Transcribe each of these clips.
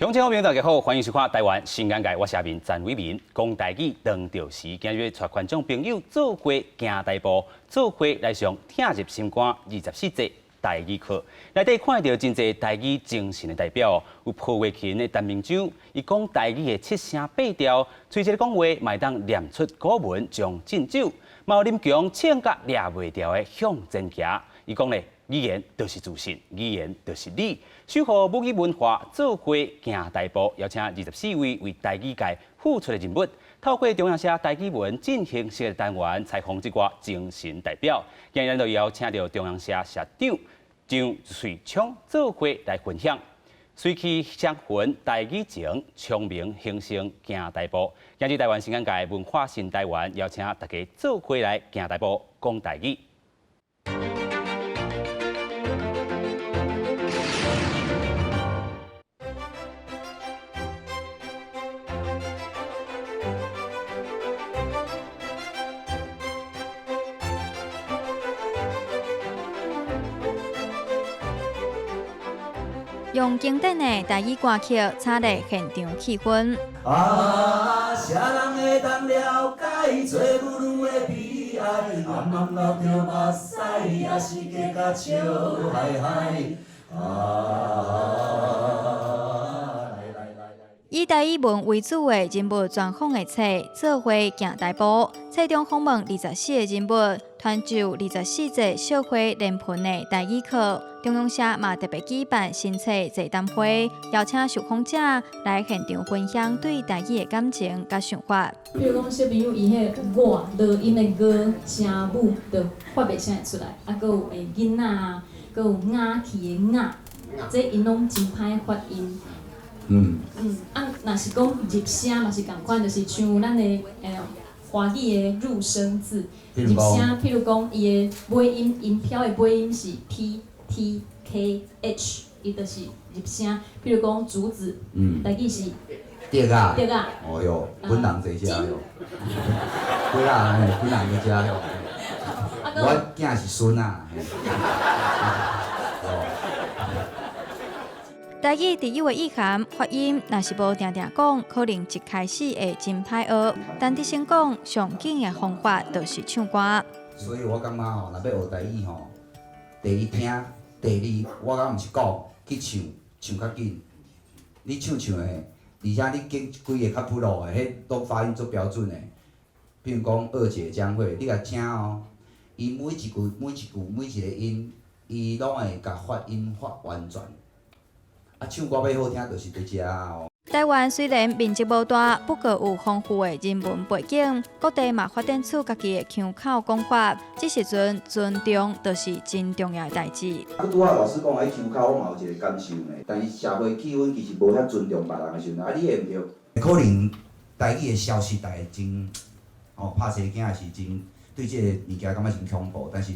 鄉親好朋友大家好，歡迎收看台灣新眼界，我是阿明陳偉民，講台語當著時，今日帶觀眾朋友做伙行大步，做伙來上聽入心肝24節台語課。內底看著真濟台語精神的代表，有抱月琴的陳明章，伊講台語的七聲八調，隨一个講話，嘛會當念出古文將進酒。嘛有林強唱甲掠袂牢的向前行，伊講咧，語言就是自信，語言就是你。守護母語文化，做伙行大步，邀請24位為台語界付出的人物，透過中央社台語文進行式的單元採訪這寡精神代表。今日咱就邀請著中央社社長張瑞聰做伙來分享。隨氣相魂台語情，聰明興盛行大步。今日台灣新眼界文化新台灣，邀請大家做伙來行大步，講台語。用經典的台語歌曲，炒熱現場氣氛。啊，啥人會當了解做母女的悲哀？暗暗流著目屎，也是加甲笑嗨嗨。啊，來來來來。以台語文為主的人物專訪的冊，做伙行大步。冊中訪問24個人物，傳授24節社會連盤的台語課。中央社嘛特別舉辦新冊座談會，邀請受訪者來現場分享對台語的感情佮想法。比如講，小朋友伊彼个我濁音的𠊎聲母就發袂啥會出來，啊，閣有囡仔啊，閣有咬去的咬，這𪜶攏真歹發音。啊，若是講入聲嘛是仝款，就是像咱的華語的入聲字，入聲，譬如講伊的尾音，音標的尾音是 P、T K H，伊就是入聲。譬如講竹子，台語是竹仔，竹仔。哦喲，本人坐遮喲，本人嘿，本人佇遮喲。我囝是孫仔。台語特有的意涵、發音，若是無定定講，可能一開始會真歹學。但得先講，上緊的方法就是唱歌。所以我感覺吼，若欲學台語吼，第一聽，第二我敢毋是講，去唱，唱較緊。你唱唱的，而且你揀幾个較 pro 的，彼攏發音足標準的。比如講二姐將會，你共聽哦，伊每一句、每一句、每一個音，伊攏會共發音發完全。啊，唱歌欲好聽，就是佇遮哦。台灣雖然面積無大，不過有豐富的人文背景，各地嘛發展出家己的腔口講法。這時陣尊重就是真重要的代誌。啊，拄仔老師講的彼腔口，我嘛有一個感受呢。但是社會氣氛其實無遐尊重別人的時陣，啊，你會毋對？可能台語的消失，大家真哦拍生驚是真對這個物件感覺真恐怖，但是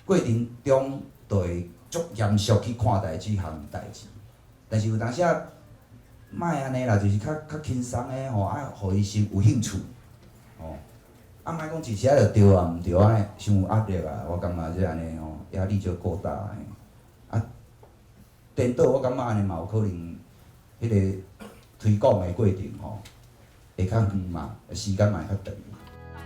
過程中就會足嚴肅去看待這項代誌。但是有當時啊，莫按呢啦，就是較較輕鬆的吼，啊，予伊先有興趣，吼，啊，莫講一時仔就對啊，毋對按呢，傷有壓力啊，我感覺這按呢吼，壓力就過大嘿。啊，顛倒我感覺按呢嘛有可能，彼個推廣的過程吼，會較遠嘛，時間嘛會較長。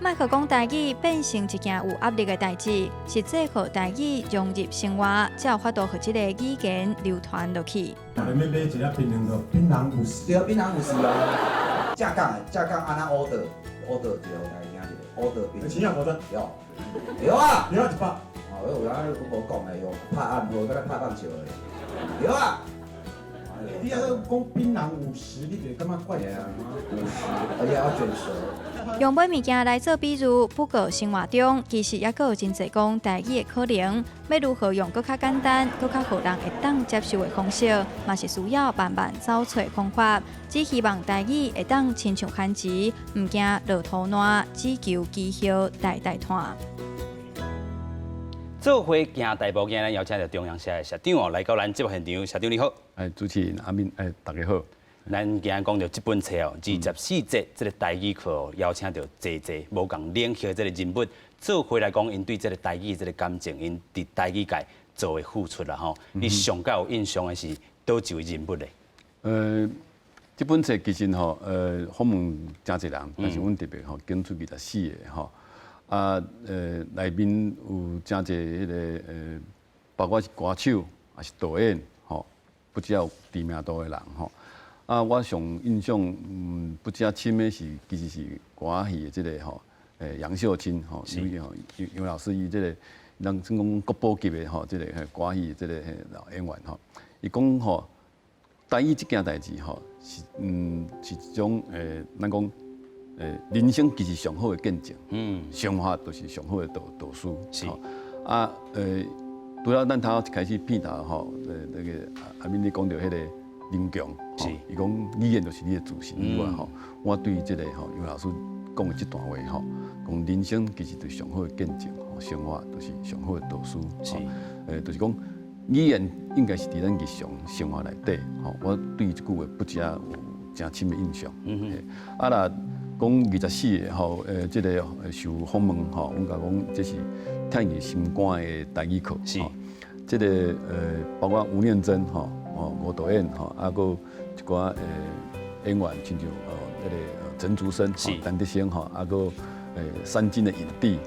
莫閣講台語變成一件有壓力的代誌，實際予台語融入生活，才有法度予這个語言流傳落去。你欲買一粒檳榔就檳榔50。對啊，檳榔50啊。正港的，正港按怎 order，order 一個，來聽一下，order 檳榔。錢也無得。對。對啊。對啊，100。哦，有影我無講的，用拍暗號，敢若拍棒球的。對啊。你若講檳榔五十，你就會感覺怪怪嗎？ 50，而且還捲舌。用買物件來做比喻，不過生活中其實猶閣有真濟講台語的可能。欲如何用閣較簡單、閣較予人會當接受的方式，嘛是需要慢慢走揣方法。只希望台語會當親像番薯，毋驚落土爛，只求基葉代代傳。做伙行大步，今日邀請著中央社的社長哦，來到咱節目現場。社長你好。哎，主持人阿敏，哎，大家好。咱今日講著這本冊哦，24節這个台語課，邀請著濟濟無仝領域這个人物，做伙來講，𪜶對這个台語這个感情，𪜶佇台語界做的付出啦吼。你上較有印象的是佗一位人物咧？這本冊其實吼，訪問誠濟人，但是阮特別吼揀出24個吼。啊，內面有誠濟彼个包括是歌手，抑是導演，吼，不只有知名度的人吼。啊，我上印象不只深的是，其實是歌仔戲的這个吼，楊秀清吼，楊楊老師伊這个人算講國寶級的吼，這个歌仔戲的這个老演員吼，伊講吼，台語這件代誌吼，是一種咱講人生其實上好的見證，生活就是上好的導師。啊，除了咱頭一開始片頭吼，那個阿敏你講著彼个林強，伊講語言就是你的自信以外吼，我對這个吼楊老師講的這段話吼，講人生其實就是上好的見證，生活就是上好的導師。就是講語言應該是佇咱日常生活內底，吼，我對這句話不只有誠深的印象。啊，若講24個吼，這个受訪問吼，阮共講這是聽入心肝的台語課。這个包括吳念真吼，哦，吳導演吼，啊，閣一寡演員，親像彼个陳竹生、陳德生吼，啊，閣三金的影帝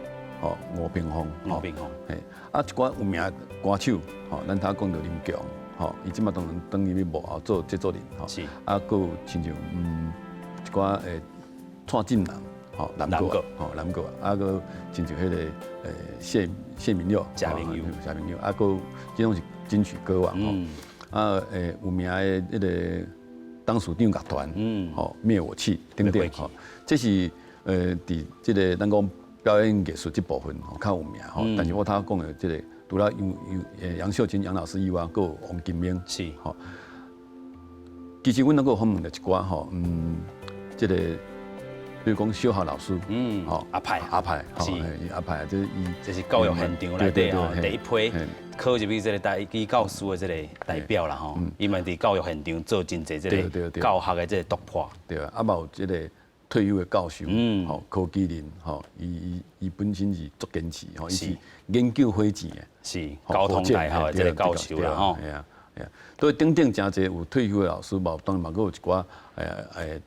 吼，吳平鳳，吳平鳳，嘿，啊，一寡有名歌手吼，咱頭講著林強吼，伊這馬當然轉入去幕後做製作人吼，啊，閣有親像一寡蔡振南吼，南國吼，南國，啊，閣親像彼个謝明佑，謝明佑，謝明佑，啊，閣這種是金曲歌王吼，啊，有名的彼个董事長樂團，吼，滅火器等等吼，這是佇這个咱講表演藝術這部分吼較有名吼，但是我頭講的這个除了楊秀清楊老師以外，閣有王金明，吼。其實阮閣有訪問著一寡吼，這个比如講小學老師，吼，阿派，阿派，是阿派，這伊這是教育現場內底吼，第一批考入去這个台語教師的這个代表啦吼，伊嘛佇教育現場做真濟這个教學的這個突破。對啊，啊嘛有這个退休的教授，吼，柯基林，吼，伊本身是足堅持，吼，伊是研究火箭的，是交通大學的這个教授啦，吼。係啊，係啊，所以等等誠濟有退休的老師，嘛當然嘛閣有一寡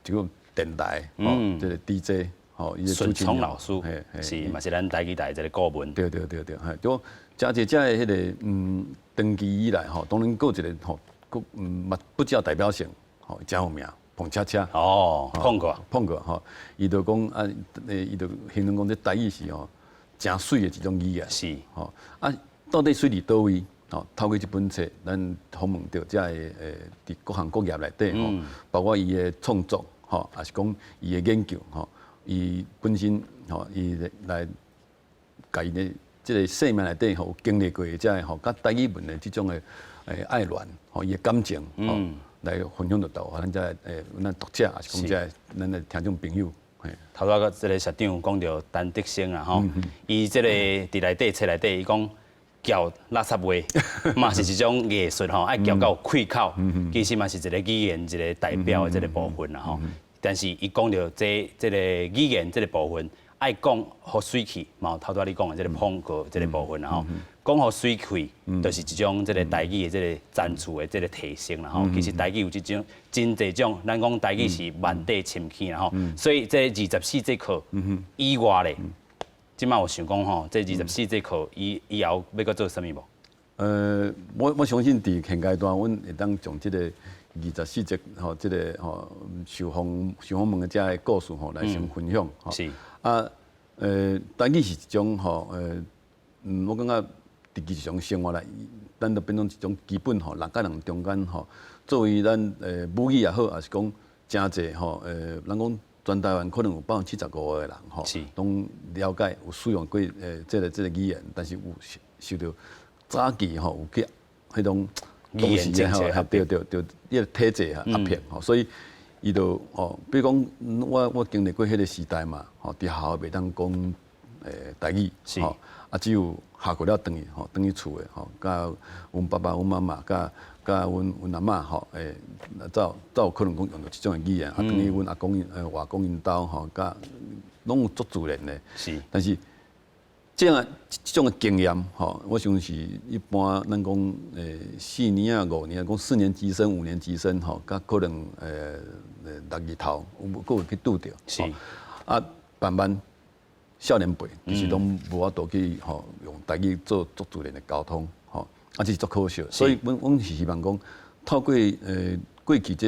這個電台，吼，這个 DJ，吼，伊孫聰老師，是嘛是咱台語台這个顧問。對對對對，嘿，就誠濟這个彼个長期以來吼，當然閣有一個吼，閣嘛不只有代表性，吼，誠有名。彭恰恰哦，碰過碰過吼，伊就講啊，伊就形容講這台語是吼誠媠的一種語言，吼啊，到底媠佇佗位？吼，透過這本冊，咱訪問著這个佇各行各業內底吼，包括伊的創作吼，抑是講伊的研究吼，伊本身吼，伊來共伊的這个生命內底吼，有經歷過這个吼，佮台語文的這種的愛戀吼，伊的感情吼，來分享著予咱這咱讀者，抑是講這咱的聽眾朋友。頭拄仔這个社長講著陳德生啦吼，伊這个佇內底冊內底，伊講撬垃圾話，嘛是一種藝術吼，愛撬到有氣口，其實嘛是一个語言一个代表的這个部分啦吼。但是伊講著這個語言這个部分，愛講予媠氣，嘛有頭拄仔你講的這个碰過這个部分啦吼。講予媠氣，就是一種這个台語的這个層次的這个提升啦吼。其實台語有這種真濟種，咱講台語是萬地深淺啦吼。所以這24節課以外咧，這馬有想講吼，這24節課以後欲閣做啥物無？我相信佇現階段，阮會當將這个24節吼，這个吼受訪問的這个故事吼來先分享。啊，台語是一種吼，我感覺佇日常生活內，咱就變做一種基本吼，人佮人中間吼，作為咱母語也好，抑是講誠濟吼，咱講全台灣可能有75%的人吼，攏了解有使用過這个語言，但是有受著早期吼有去彼種語言政策，對對對，彼个體制壓迫吼，所以伊就吼，比如講我經歷過彼个時代嘛，吼，佇學校袂當講台語，吼，啊只有下課了轉去吼，轉去厝的吼，佮阮爸爸、阮媽媽、佮阮阿嬤吼，才有可能講用著這種的語言，啊，轉去阮阿公、外公𪜶兜吼，佮攏有足自然的。但是這樣這種的經驗吼，我想是一般咱講4年啊5年，講四年級生五年級生吼，較可能六字頭有閣有去拄著。啊，慢慢少年輩其實攏無法度去吼用台語做足自然的溝通吼，啊，這是足可惜。所以阮是希望講透過過去這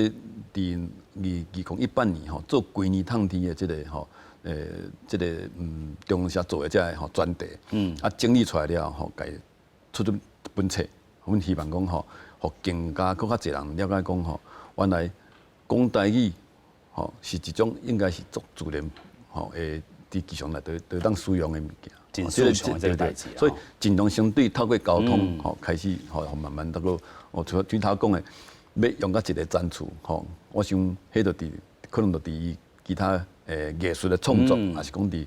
佇2018年吼做規年通天的這个吼，這个中央社做的這个吼專題，啊整理出來了後，共出這本冊，阮希望講吼，予更加閣較濟人了解講吼，原來講台語吼是一種應該是足自然吼會佇日常內底會當使用的物件，真順暢的這個代誌。所以盡量先對透過溝通吼開始吼，慢慢得個哦，除頭講的，欲用到一个層次吼，我想彼就佇可能就佇其他藝術的創作，抑是講佇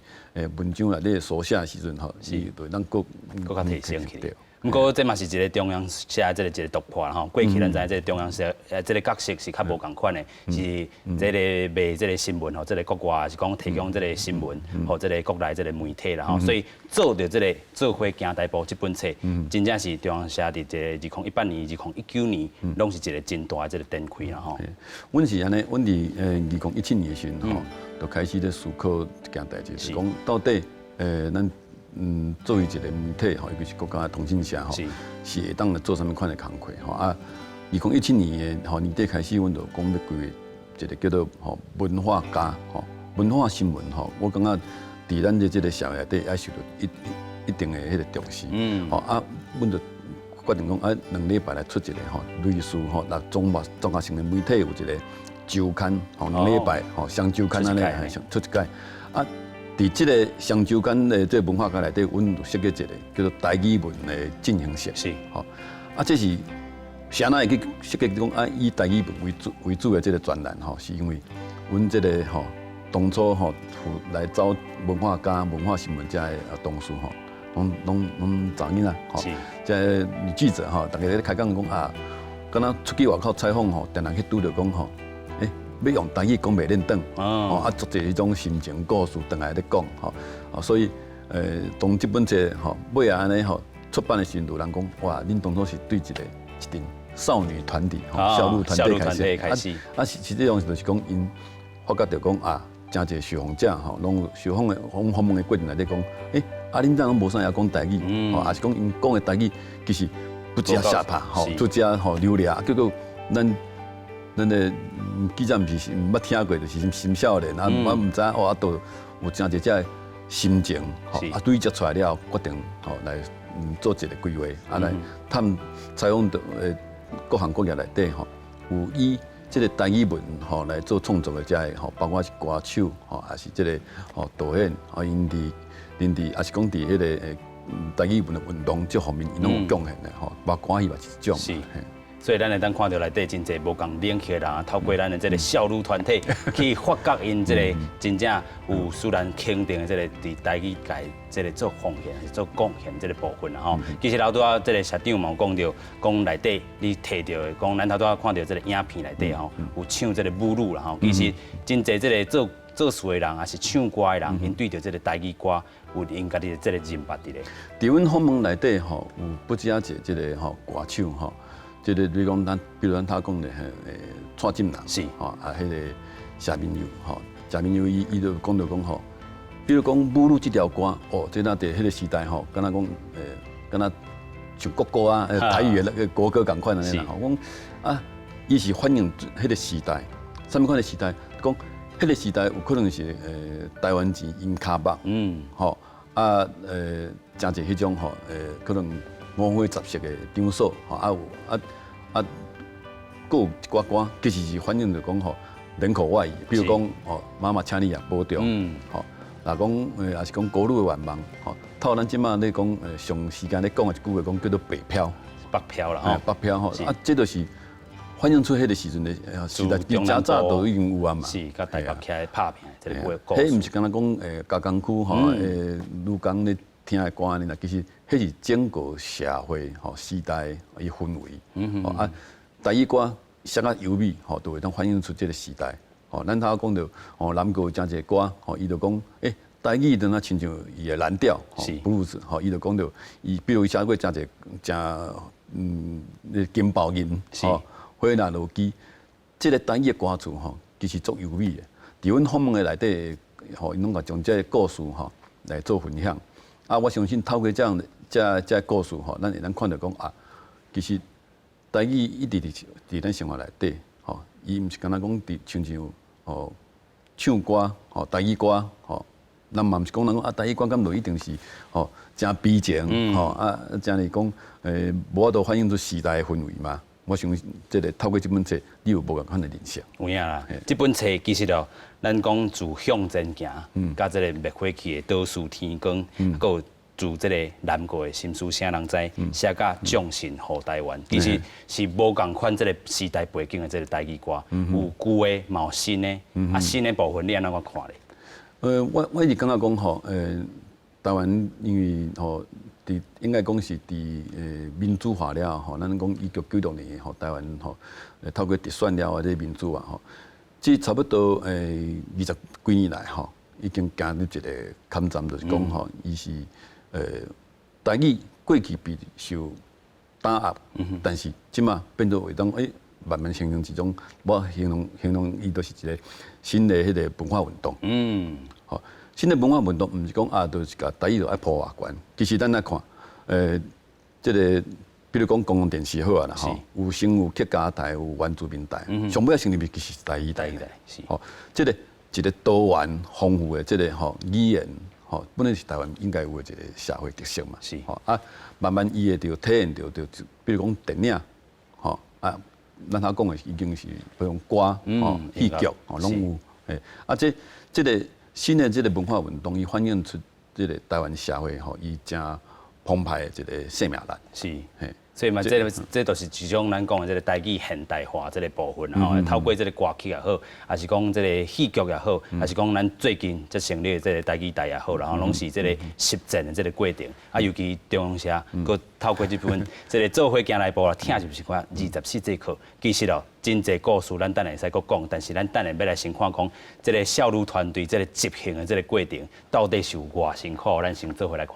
文章內底書寫的時陣吼，是對咱閣閣較提升起來。毋過這嘛是一个中央社這个一个突破啦吼。過去咱知影這个中央社這个角色是較無仝款的，是這个賣這个新聞吼，這个國外是講提供這个新聞，予這个國內這个媒體啦吼。所以做著這个做伙行大步這本冊，真正是中央社佇這个2018年、2019年，攏是一个真大的這个展開啦吼。阮是按呢，阮佇2017年的時陣吼，就開始咧思考一件代誌，是講到底咱作為一個媒體吼，尤其是國家的通訊社吼，是會當來做啥物款的工課吼啊？2017年的吼年底開始，阮就講欲規劃一個叫做吼文化加吼文化新聞吼，我感覺佇咱的這个社會內底愛受到一定的彼个重視。吼啊，阮就決定講啊，2禮拜來出一个吼類似吼，那綜合性的媒體有一个週刊吼，兩禮拜吼雙週刊按呢出一擺啊。佇這个雙週刊的這个文化加內底，阮有設計一个叫做台語文的進行式。吼，啊，這是是按怎會去設計講啊，以台語文為主的這个專欄吼，是因為阮這个吼當初吼來走文化加文化新聞這的同事吼，攏查某囡仔吼，這个女記者吼，逐家咧開講講啊，敢若出去外口採訪吼，定定去拄著講吼，欲用台語講袂輪轉，哦啊，足濟彼種心情故事轉來咧講，吼，所以，當這本冊吼尾仔按呢吼出版的時陣，有人講，哇，恁當初是對一个一陣少女團體，吼，少女團體開始，啊，實際上就是講𪜶發覺著講啊，誠濟受訪者吼，攏有受訪的訪訪問的過程內底講，啊，恁怎攏無啥會曉講台語，吼，抑是講𪜶講的台語其實不遮下拍，吼，不遮吼流利，結果咱的記者毋是毋捌聽過，就是新少年啊，我毋知哦，啊，都有誠濟這心情，吼，啊，對接出來了後，決定吼來做一个規劃，啊來探採訪著各行各業內底吼，有以這个台語文吼來做創作的這个吼，包括是歌手吼，抑是這个吼導演，吼𪜶佇𪜶佇，抑是講佇彼个台語文的運動這方面，𪜶攏有貢獻的吼，包括歌戲嘛是一種。所以咱會當看著內底真濟無仝領域的人，透過咱的這个少女團體去發覺𪜶這个真正有使咱肯定的這个佇台語界這个做奉獻、做貢獻這个部分啦吼。其實頭拄仔這个社長嘛有講著，講內底你提著的，講咱頭拄仔看著這个影片內底吼，有唱這个母語啦吼。其實真濟這个做事的人，抑是唱歌的人，𪜶對著這个台語歌有𪜶家己的這个認捌佇咧。佇阮訪問內底吼，有不止一個這个吼歌手吼。這个比如講，咱比如咱頭講的蔡進人吼，啊，彼个謝明佑吼，謝明佑伊就講著講吼，比如講母語這條歌，哦，這若佇彼个時代吼，敢若講敢若像國歌啊，台語的那个國歌仝款按呢啦吼，講啊，伊是反映彼个時代，啥物款的時代？講彼个時代有可能是台灣錢𪜶跤目，吼啊誠濟彼種吼可能五花雜色的場所，吼啊有啊。啊，閣有一寡歌，其實是反映著講吼人口外移，比如講吼媽媽請你也保重，吼，若講抑是講國旅的願望，吼，透咱這馬咧講長時間咧講的一句話講叫做北漂，北漂啦，吼，北漂吼，啊，這就是反映出彼个時陣的時代，誠早都已經有啊嘛，是，佮台北起來拍拚這个故事。彼毋是干焦講加工區吼，女工咧聽的歌按呢啦，其實彼是整個社會吼時代伊氛圍，啊，台語歌寫較優美吼，就會當反映出這个時代。吼，咱頭講著吼，南國有誠濟歌吼，伊就講，台語就若親像伊的藍調，吼，布魯斯，吼，伊就講著，伊比如伊寫過誠濟誠金包銀，吼，火若落機，這个台語的歌詞吼，其實足優美的。佇阮訪問的內底，吼，𪜶攏共將這个故事吼來做分享。啊，我相信透過這樣這故事吼，咱會當看著講啊，其實台語一直佇咱生活內底，吼，伊毋是干焦講佇親像吼唱歌，吼台語歌，吼。咱嘛毋是講人講啊，台語歌敢就一定是吼誠悲情，吼啊，誠是講無法度反映出時代的氛圍嘛。我想這个透過這本冊，你有無仝款的認識。有影啦，這本冊其實哦，咱講自向前行，佮這个滅火器的導師天光，閣有自這个南國的心事啥人知，寫甲眾神予台灣，其實是無仝款這个時代背景的這个台語歌，有舊的，嘛有新的，啊新的部分你按怎看咧？我一直感覺講吼，台灣因為吼，佇應該講是佇民主化了吼，咱講1996年吼，台灣吼，透過直選了後，這民主化吼，這差不多20幾年來吼，已經行入一個坎站，就是講吼，伊是台語過去被受打壓，但是這馬變做會當慢慢形成一種，我形容伊就是一個新的彼个文化運動。吼，新的文化運動毋是講啊，就是共台語就愛鋪偌懸。其實咱來看，這个比如講公共電視好啊啦，吼，有先有客家台，有原住民台，上尾仔成立其實是台語台。吼，這个一個多元豐富的這个吼語言，吼，本來是台灣應該有的一個社會特色嘛。吼啊，慢慢伊會著體現著，著比如講電影，吼啊。咱頭講的已經是比如講歌、吼戲劇，吼攏有，啊，這个新的這个文化運動，伊反映出這个台灣社會吼，伊誠澎湃的一个生命力。所以嘛，這就是一種咱講的這个台語現代化這个部分，吼，透過這个歌曲也好，抑是講這个戲劇也好，抑是講咱最近才成立的這个台語台也好，然後攏是這个實踐的這个過程。啊，尤其中央社，閣透過這本這个做伙行來步啦，聽入心肝24節課，其實哦，真濟故事咱等下會使閣講，但是咱等下欲來先看講這个少女團隊這个執行的這个過程，到底是有偌辛苦，咱先做伙來看。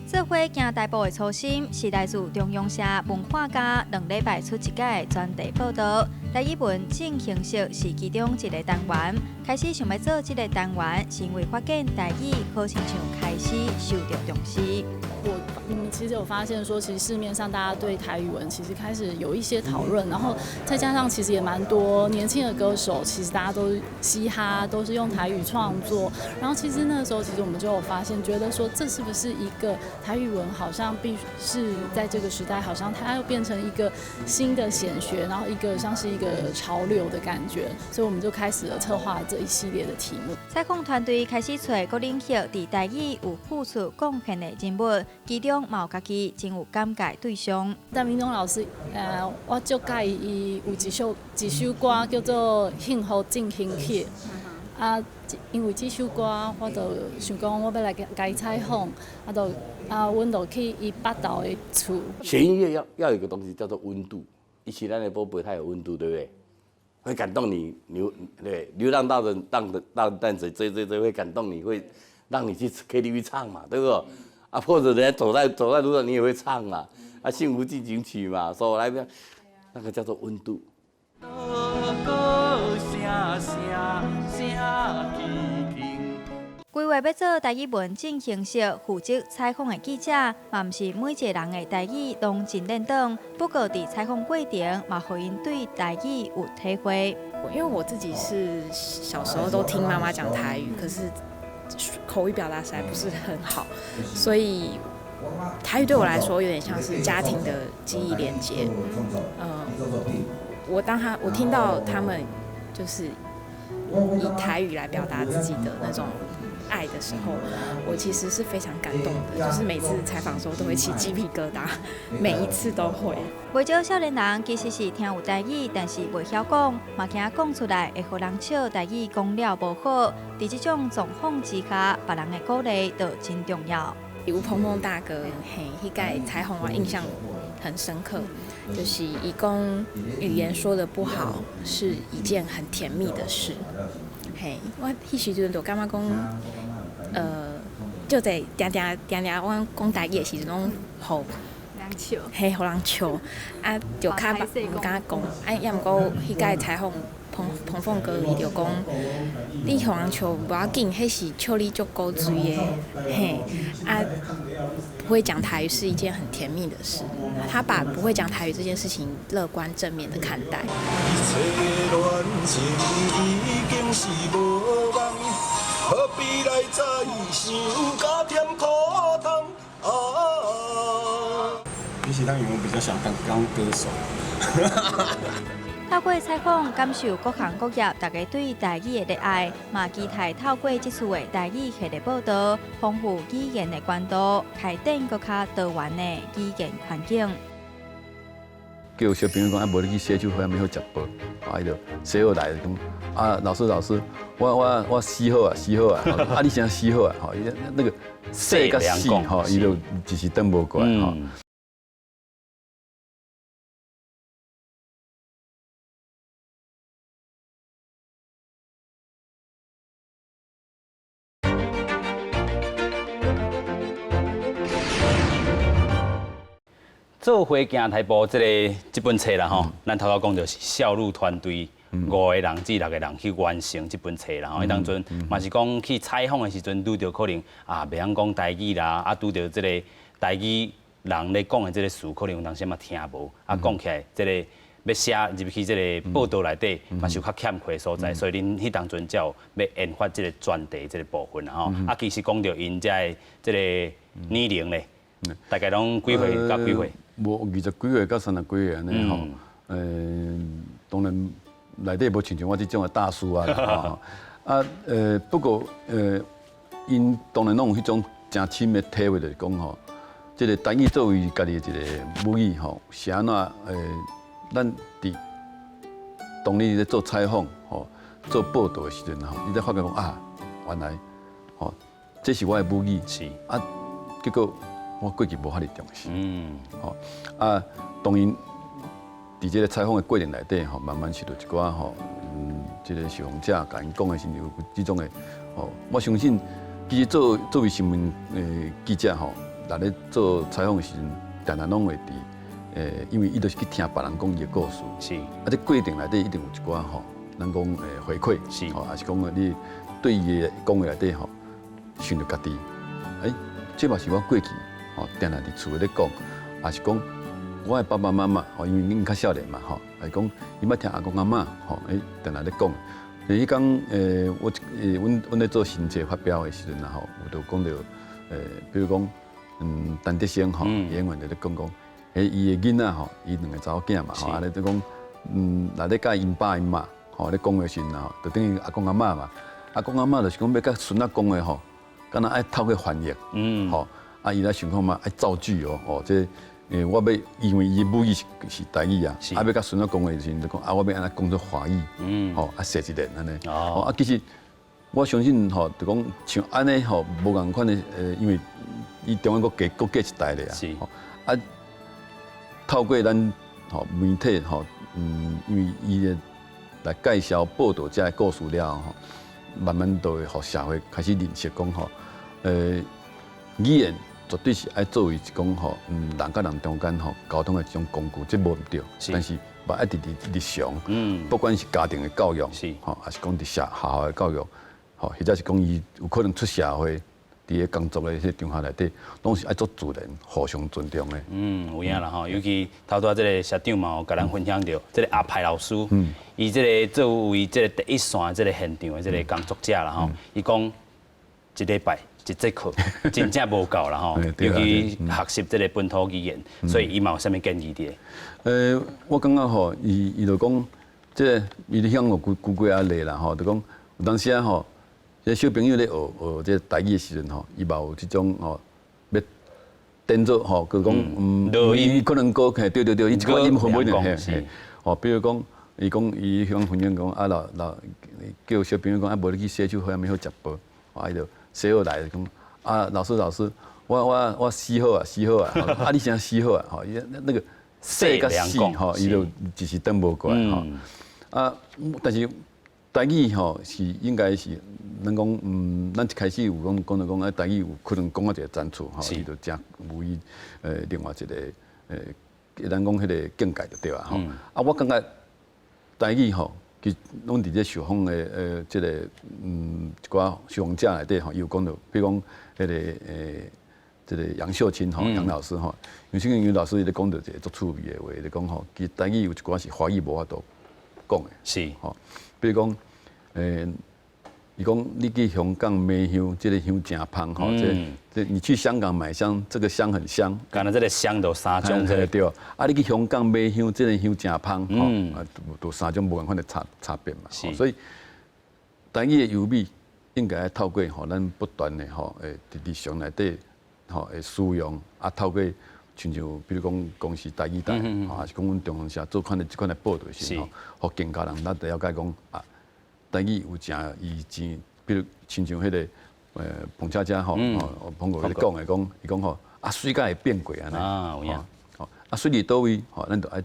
做伙行大步的初心，是來自中央社文化家2禮拜出一擺的專題報導。台語文進行式是其中一个單元。開始想欲做這个單元，是因為發現台語好親像開始受著重視。我們其實有發現說，其實市面上大家對台語文其實開始有一些討論，然後再加上其實也蠻多年輕的歌手，其實大家都嘻哈都是用台語創作，然後其實那個時候其實我們就有發現，覺得說這是不是一個台語文好像必須是在這個時代，好像它又變成一個新的顯學，然後一個像是一個潮流的感覺，所以我們就開始了策劃這一系列的題目。採訪團隊開始揣各領域佇台語有付出貢獻的人物，其中嘛有家己真有感覺對象。鄧明忠老師，我足佮意伊有一首歌叫做《幸福進行曲》。啊，因為這首歌，我就想講，我欲來共伊採訪，啊，就啊，阮就去伊北投的厝。學音樂要有一個東西叫做溫度，一起咱的寶貝，它有溫度，對不對？會感動你流對流浪到人蕩的蕩淡水追追追，會感動你，會讓你去 KTV 唱嘛，對不對？啊，或者人家走在路上，你也會唱啊。啊，幸福進行曲嘛，說來邊，那個叫做溫度。規劃欲做台語文進行式負責採訪的記者，嘛毋是每一个人的台語攏真輪轉。不過，佇採訪過程，嘛予𪜶對台語有體會。因為我自己是小時候都聽媽媽講台語，可是口語表達實在不是很好，所以台語對我來說有點像是家庭的記憶連接。我聽到他們就是以台語來表達自己的那種愛的時候，我其實是非常感動的，就是每次採訪的時候都會起雞皮疙瘩，每一次都會。袂少少年人其實是聽有台語，但是袂曉講，嘛驚講出來會予人笑台語講了無好。佇這種狀況之下，別人的鼓勵就真重要。有鵬鵬大哥，嘿，彼擺採訪我印象很深刻，就是伊講語言說得不好是一件很甜蜜的事。嘿，我彼時陣就感覺講，足濟定定定定，我講台語的時陣攏予人笑，嘿，予人笑，啊，就較毋敢講，啊，抑毋過彼擺採訪彭彭鳳哥，伊就講，你予人笑無要緊，彼是笑你足古錐的，嘿，啊，不會講台語是一件很甜蜜的事，他把不會講台語這件事情樂觀正面的看待。比起當演員，我比較想當當歌手。透過採訪，感受各行各業大家對台語的熱愛，嘛期待透過這次的台語系列報道，豐富語言的管道，開展閣較多元的語言環境。叫小朋友講啊，無你去洗手好，欲好食飯，啊，伊就洗好來講，啊，老師老師，我洗好啊，洗好啊，啊，你啥洗好啊？吼，伊那個洗佮死吼，伊就一時轉無過來吼。做伙行台步這个這本冊啦吼，咱頭拄講著是少女團隊五個人至六個人去完成這本冊啦吼。彼當陣嘛是講去採訪的時陣，拄著可能啊袂曉講台語啦，啊拄著這个台語人咧講的這个詞，可能有當時嘛聽無，啊講起來這个欲寫入去這个報道內底，嘛是有較欠缺的所在，所以恁彼當陣才有欲研發這个專題這个部分啦吼。啊，其實講著𪜶遮的這个年齡咧，大概攏幾歲到幾歲？無二十幾歲到三十幾歲按呢吼，當然內底無親像我這種的大叔啊，啊，不過𪜶當然攏有彼種誠深的體會，就是講吼，這个台語作為家己的一个母語吼，是按怎咱佇當你咧做採訪吼、做報道的時陣吼，你才發覺講啊，原來吼，這是我的母語，是啊，結果。我過去無遐爾重視，吼啊，當然，佇這个採訪的過程內底吼，慢慢受著一寡吼，這个受訪者共𪜶講的時陣有這種的，吼，我相信，其實作為新聞的記者吼，若咧做採訪的時陣，定定攏會佇，因為伊就是去聽別人講伊的故事，是，啊，這過程內底一定有一寡吼，咱講回饋，是，吼，抑是講你對伊的講話內底吼，想著家己，欸，這嘛是我過去。吼，定定佇厝咧講，抑是講我的爸爸媽媽，吼，因為𪜶較少年嘛，吼，是講伊捌聽阿公阿嬤，吼，欸，定定咧講。彼工，我，阮咧做新冊發表的時陣啊，吼，有就講著，比如講，陳德生吼，演員就咧講講，彼伊的囡仔吼，伊兩个查某囝嘛，吼，啊咧就講，若咧佮𪜶爸𪜶媽，吼咧講的時陣吼，就等於阿公阿嬤嘛，阿公阿嬤就是講欲佮孫仔講話吼，敢若愛透過翻譯，吼。啊，伊來想看嘛，愛造句哦，哦，這，我欲因為伊的母語是台語啊，啊，欲佮孫仔講話的時陣，就講啊，我欲按怎講做華語，吼，啊，寫一遍按呢，哦，啊，其實我相信吼，就講像按呢吼，無仝款的，因為伊中間閣隔閣隔一代咧啊，吼，啊，透過咱吼媒體吼，因為伊的來介紹報導這个故事了後，慢慢就會予社會開始認識講吼，語言。絕對是愛作為一種吼，人佮人中間吼溝通的一種工具，這無毋對。但是嘛愛佇日常，不管是家庭的教育，吼，抑是講佇學校的教育，吼，或者是講伊有可能出社會，佇咧工作的彼个場合內底，攏是愛足自然，互相尊重的。有影啦吼，尤其頭拄仔這个社長嘛有共咱分享著，這个阿派老師，伊這个作為這个第一線這个現場的這个工作者啦吼，伊講一禮拜。一節課真正無夠啦吼，尤其學習這个本土語言，所以伊嘛有啥物建議佇咧？我感覺吼，伊就講，這个伊咧向我舉舉幾仔例啦吼，就講有當時啊吼，這小朋友咧學學這个台語的時陣吼，伊嘛有這種吼，欲顛做吼，就講伊可能閣嘿對對對，伊一寡音分袂定嘿，吼，比如講，伊講伊向分享講啊老老叫小朋友講啊，無你去洗手好，欲好食飯，啊伊就。洗好來講啊，老師老師，我洗好啊，洗好啊，啊你啥洗好啊？吼，伊那個洗佮死吼，伊就一時轉無過來吼。啊，但是當台語吼是應該是咱講，咱一開始有講講著講，啊，台語有可能講到一個層次吼，伊就誠有伊另外一個咱講彼個境界就對啊吼。啊，我感覺台語吼，其實攏佇這受訪的這個一寡受訪者內底吼，伊有講著，比如講彼個這個楊秀清吼，楊老師吼，楊秀清楊老師伊咧講著一個足趣味的話，伊咧講吼，其實台語有一寡是華語無法度講的，吼，比如講，伊講你去香港買香，這個香誠芳吼，這你去香港買香，這個香很香。敢若這個香就三種，這個對。啊，你去香港買香，這個香誠芳吼，啊，都三種無仝款的差別嘛。所以台語的優美應該透過吼，咱不斷的吼，佇日常內底吼會使用，啊，透過親像比如講公視台語台，吼，還是講阮中央社做款的這款的報導時吼，予更加人咱就了解講啊，台語有誠伊真，比如親像彼個彭恰恰吼，彭哥咧講的講，伊講吼啊，水敢會變過按呢，啊，有影，吼啊，水佇佗位吼，咱就愛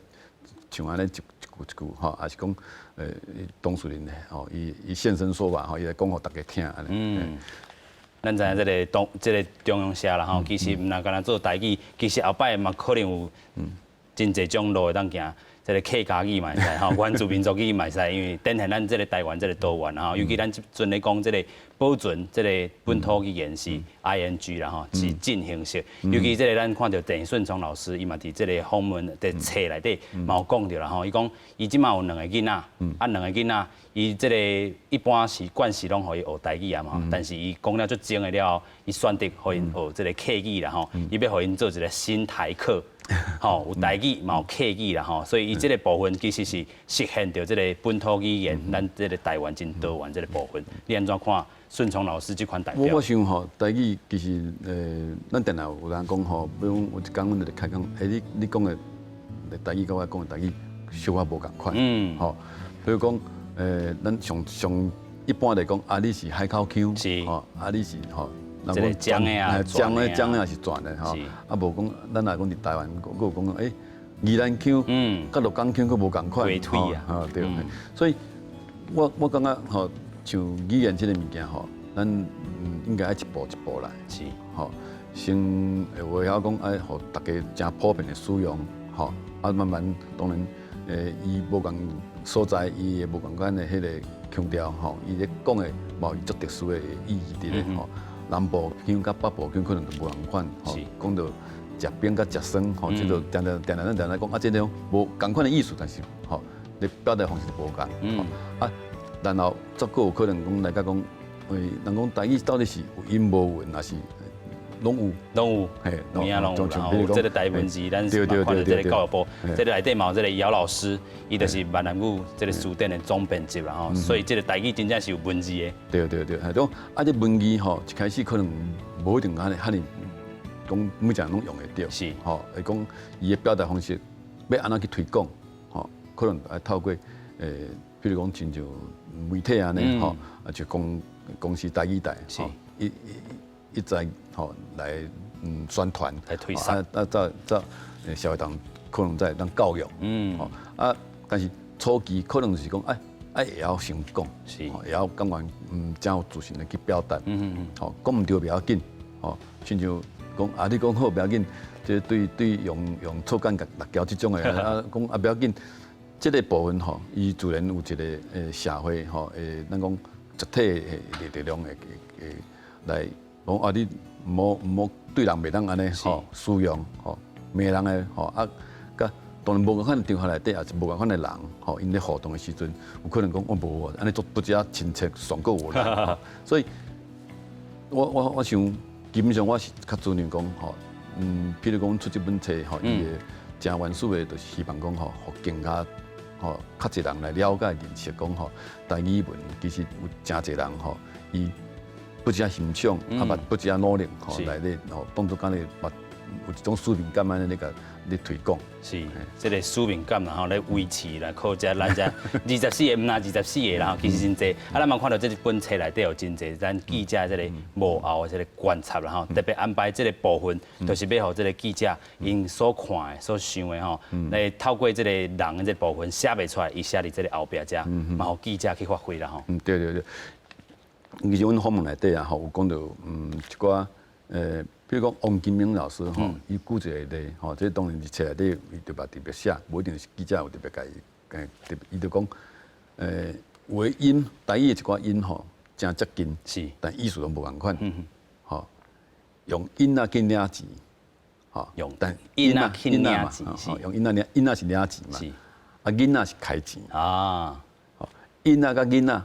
像按呢一句一句吼，還是講董事長吼，伊現身說法吼，伊來講予大家聽按呢。咱知影這個東這個中央社啦吼，其實毋若干焦做台語，其實後擺嘛可能有真濟種路會當行。這個客家語嘛會使吼，原住民族語嘛會使，因為展現咱這個台灣這個多元吼。尤其咱這陣咧講這個保存這個本土語言是 ING 啦吼，是進行式。尤其這個咱看著鄭順聰老師，伊嘛佇這個訪問佇冊內底嘛有講著啦吼。伊講伊這馬有兩個囡仔，啊兩個囡仔，伊這個一般是慣勢攏予伊學台語啊嘛，但是伊講了足精的了後，伊選擇予𪜶學這個客語啦吼，伊欲予𪜶做一個新台客。吼，有台語嘛有客語啦吼，所以伊這個部分其實是實現著這個本土語言，咱這個台灣真多元這個部分。你按怎看順聰老師這款代表？我想吼，台語其實咱定定有人講吼，比如講有一工阮就咧開講，你講的台語佮我講的台語小可無仝款，吼，比如講咱上上一般來講，啊你是海口腔，吼，啊你是吼。這個漳的啊，漳的漳的也是轉的吼，啊無講，咱若講佇台灣，閣有講宜蘭腔，佮鹿港腔閣無仝款，吼對，所以我感覺吼，像語言這個物件吼，咱應該愛一步一步來，吼，先會曉講愛予大家誠普遍的使用，吼，啊慢慢當然，伊無仝所在，伊會無仝款的彼個腔調，吼，伊咧講的嘛有伊足特殊的意義佇咧，吼。南部腔佮北部腔可能就無仝款，吼，講著食冰佮食酸，吼，這就定定定定咱定定講啊，這種無仝款的意思，但是吼，你表達方式就無仝，啊，然後則閣有可能講來甲講，人講台語到底是有音無韻，還是攏有？攏有，嘿，有影攏有。然後這個台文字，咱嘛看著這個教育部，這個內底嘛有這個姚老師，伊就是閩南語這個辭典的總編輯啦吼，所以這個台語真正是有文字的。對對對，係種啊，這文字吼，一開始可能無一定按呢，遐爾講每一個人攏用會著，吼，會講伊的表達方式欲按怎去推廣，吼，可能愛透過比如講親像媒體按呢，吼，啊就公視台語台，一再吼來宣傳，來推廣，啊啊，這社會上可能在當教育，吼啊，但是初期可能是講愛會曉先講，會曉感覺誠有自信的去表達，吼講毋對袂要緊，吼親像講啊你講好袂要緊，這對對用錯感覺六橋這種的啊講啊袂要緊，這個部分吼，伊自然有一個社會吼咱講集體的力量會會來講啊你毋好毋好對人袂當按呢吼使用吼罵人的吼啊，佮當然無仝款場合內底，也是無仝款的人吼，𪜶咧互動的時陣，有可能講我無按呢做不只親切，上閣有力，所以我想基本上我是較尊重講吼，譬如講出這本冊吼，伊的誠原始的，就是希望講吼，予更加吼較濟人來了解認識講吼，台語文其實有誠濟人吼，伊不只欣賞，啊嘛不只努力吼來咧吼，當作敢咧把有一種使命感按呢咧共咧推廣。是，這个使命感啦吼，咧維持啦，靠這咱這二十四个，毋但二十四个啦吼，其實真濟。啊，咱嘛看到這本冊內底有真濟咱記者這个幕後的這个觀察啦吼，特別安排這个部分，就是欲予這个記者𪜶所看的、所想的吼，來透過這个人的這个部分寫袂出來，伊寫佇這个後壁遮，嘛予記者去發揮啦吼。嗯，對對對。其實阮訪問內底啊，吼有講著，一寡，比如講王金明老師吼，伊舉一个例吼，這當然是冊內底伊特別特別寫，無一定是記者有特別共伊，特別伊就講，有的音，台語的一寡音吼，誠接近，但意思攏無仝款，吼，用囡仔去領錢，吼，用但囡仔去領錢，是，用囡仔領，囡仔是領錢嘛，啊囡仔是開錢，啊，吼，囡仔佮囡仔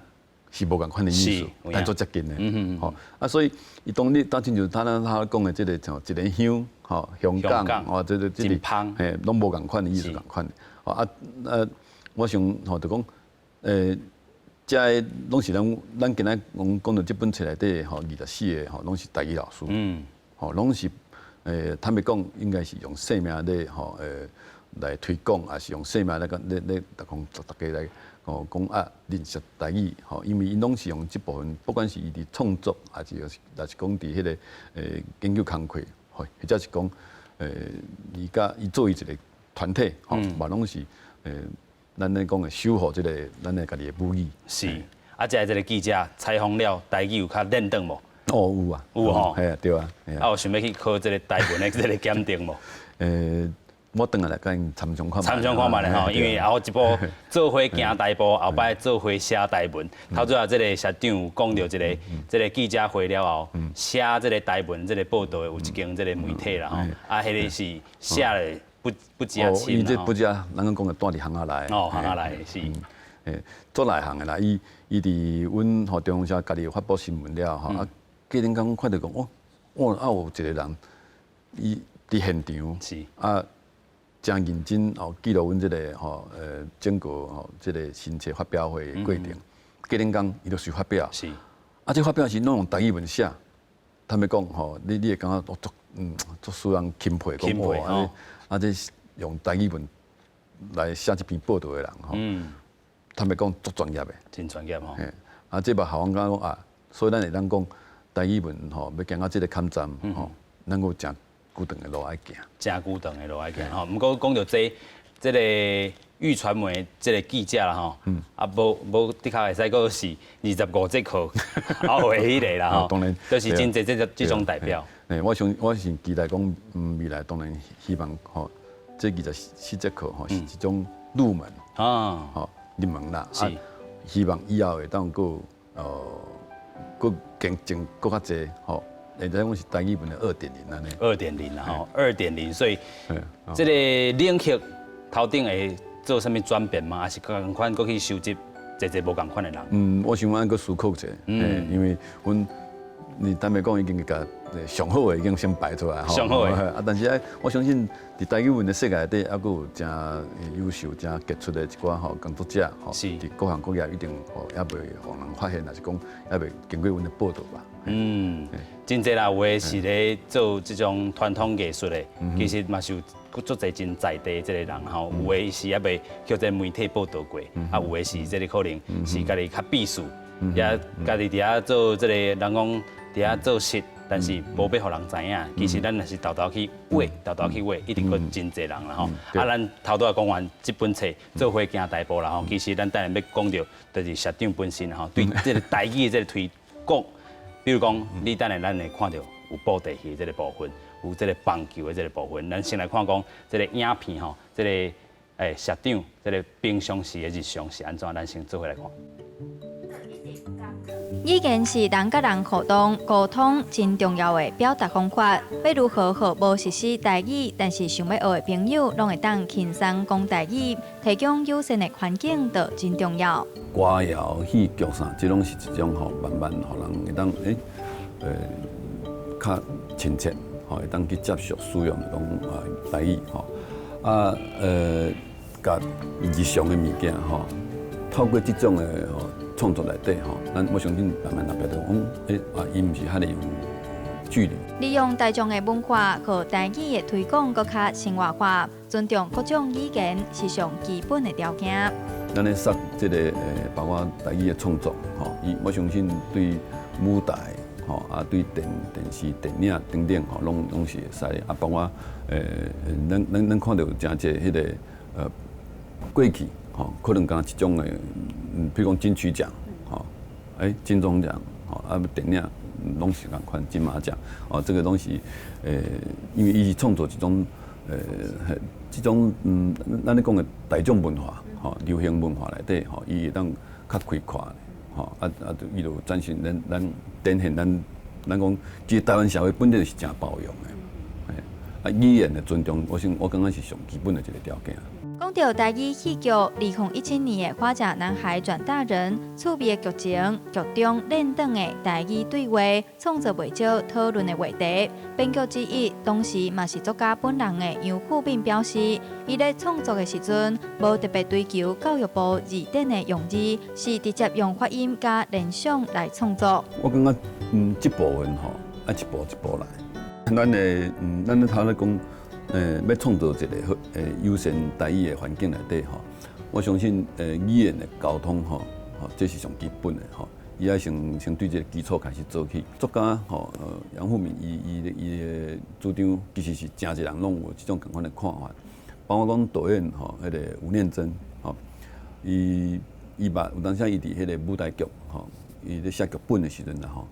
是無仝款的意思，但足接近的，吼啊，所以伊當你當親像他講的這个像一個鄉，吼，香港，哦，這个這个，嘿，攏無仝款的意思仝款的，吼啊啊，我想吼就講，這个攏是咱今仔講講著這本冊內底吼24个吼，攏是台語老師，吼，攏是坦白講，應該是用生命咧吼來推廣，抑是用生命來咧咧咧講大家來。哦，講啊，認識台語吼，因為𪜶攏是用這部分，不管是伊佇創作，抑是抑是講佇彼个研究工課，或者是講伊佮伊做伊一个團體，吼，嘛攏是咱咧講的守護這个咱的家己的母語。是，啊，這个記者採訪了台語有較練轉無？哦，有啊，有吼，嘿啊，對啊。啊，有想欲去考這个台文的這个檢定無？我轉來來共𪜶參詳看覓。參詳看覓咧吼，因為後一步做伙行大步，後擺做伙寫台文。頭拄仔這个社長有講著這个這个記者會了後，寫這个台文這个報道的有一間這个媒體啦吼，啊，彼个是寫的不止啊深。伊這不止啊，咱講的蹛佇行仔內。哦，行仔內是。足內行的啦，伊伊佇阮吼中央社家己發布新聞了吼，啊，隔陣間看著講，哦，哦，啊有一個人，伊佇現場，啊。誠認真哦，記錄阮這个吼整個吼這个新冊發表會的過程。隔兩工伊就隨發表。啊，這發表時攏用台語文寫。坦白講吼，你會感覺足足使人欽佩，欽佩哦。啊，這用台語文來寫這篇報道的人吼，坦白講足專業的。真專業吼。啊，這嘛予阮感覺講啊，所以咱會當講台語文吼，欲行到這个坎站吼，咱閣有誠久長的路愛行，誠久長的路愛行吼。毋過講著這這个玉傳媒這个記者啦吼，啊無無的確會使閣是25節課後的彼个啦吼，當然，就是真濟這這種代表。我想我是期待講，未來當然希望吼，這24節課吼是一種入門啊，吼入門啦。是，希望以後會當閣閣更進閣較濟吼。會使講是台語文的2.0按呢。 2.0啦吼，二點零，所以這个領域頭頂會做啥物轉變嗎？抑是仝款閣去收集濟濟無仝款的人？嗯，我想按閣思考者，因為阮你坦白講已經共上好的已經先排出來吼，上好的啊，但是啊，我相信佇台語文的世界內底，猶閣有誠優秀、誠傑出的一寡吼工作者吼，佇各行各業一定吼猶未予人發現，抑是講猶未經過阮的報道吧。嗯，真濟啦，有的是咧做這種傳統藝術的，其實嘛是有足濟真在地這个人吼，有的是猶未予這个媒體報道過，啊，有的是這个可能是家己較避暑，也家己佇遐做這个人講佇遐做事，但是無欲予人知影。其實咱若是沓沓去挖，沓沓去挖，一定閣真濟人啦吼。啊，咱頭拄仔講完這本冊做伙行大步啦吼，其實咱等下欲講著，就是社長本身吼，對這个台語的這个推廣。比如講，你等下咱會看著有布袋戲的這个部分，有這个棒球的這个部分。咱先來看講這个影片吼，這个社長這个平常時的日常是按怎？咱先做伙來看。語言是人佮人互動、溝通真重要的表達方法。欲如何予無熟悉台語，但是想欲學的朋友，攏會當輕鬆講台語，提供友善的環境，就真重要。歌謠、戲劇啥，這攏是一種吼，慢慢予人會當較親切，吼會當去接受使用講啊台語吼，啊共日常的物件吼，透過這種的吼創作內底吼，咱我相信慢慢後壁就講，啊，伊毋是遐爾有距離。利用大眾的文化和台語的推廣，閣較生活化，尊重各種語言是上基本的條件。咱咧說這个包括台語的創作，吼，伊我相信對舞台，吼啊，對電視、電影等等，吼，攏是會使。啊，包括咱看著有誠濟彼个過去，吼，可能敢若一種的，比如講金曲獎，吼，金鐘獎，吼，啊，電影攏是仝款金馬獎，哦，這個東西，因為伊是創作一種，這種咱咧講的大眾文化，吼，流行文化內底，吼，伊會當較開闊，吼，伊就展現咱展現咱講，其實台灣社會本身是誠包容的，啊，語言的尊重，我想我感覺是上基本的一個條件。講著台語戲劇，2017年的《花甲男孩轉大人》，趣味的劇情，劇中練轉的台語對話，創造袂少討論的話題。編劇之一，同時嘛是作家本人的楊富敏表示，伊咧創作的時陣，無特別追求教育部字典的用字，是直接用發音佮聯想來創作。我感覺，這部分吼，愛一步一步來。咱的，咱咧頭咧講。欲創造一个好友善台語的環境內底吼，我相信語言的溝通吼，吼這是上基本的吼，伊愛先對這个基礎開始做起。作家吼，楊富敏伊的主張其實是誠濟人攏有這種仝款的看法，包括講導演吼，彼个吳念真吼，伊捌有當時伊佇彼个舞台劇吼，伊咧寫劇本的時陣啦吼，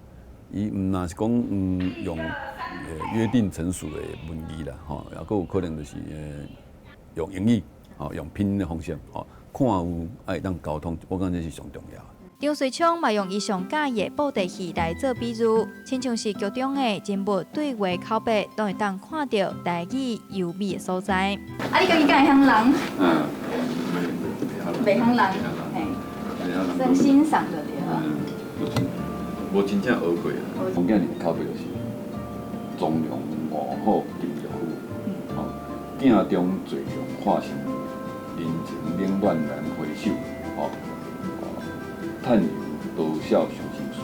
伊毋若是講用約定成熟的文字啦，吼，抑閣有可能就是用英語，吼，用拼音的方式，吼，看有愛當溝通，我感覺這是上重要。張瑞聰嘛用伊上佮意的布袋戲來做比喻，親像是劇中的人物對話口白，攏會當看著台語優美的所在。啊，你家己敢會曉人？嗯，袂曉人，嘿，算欣賞就對了。無真正學過啊。王囝兒的口白就是。忠良五虎金玉夫，吼，鏡中最良化身，人情冷暖難回首，吼，嘆有多少傷心事。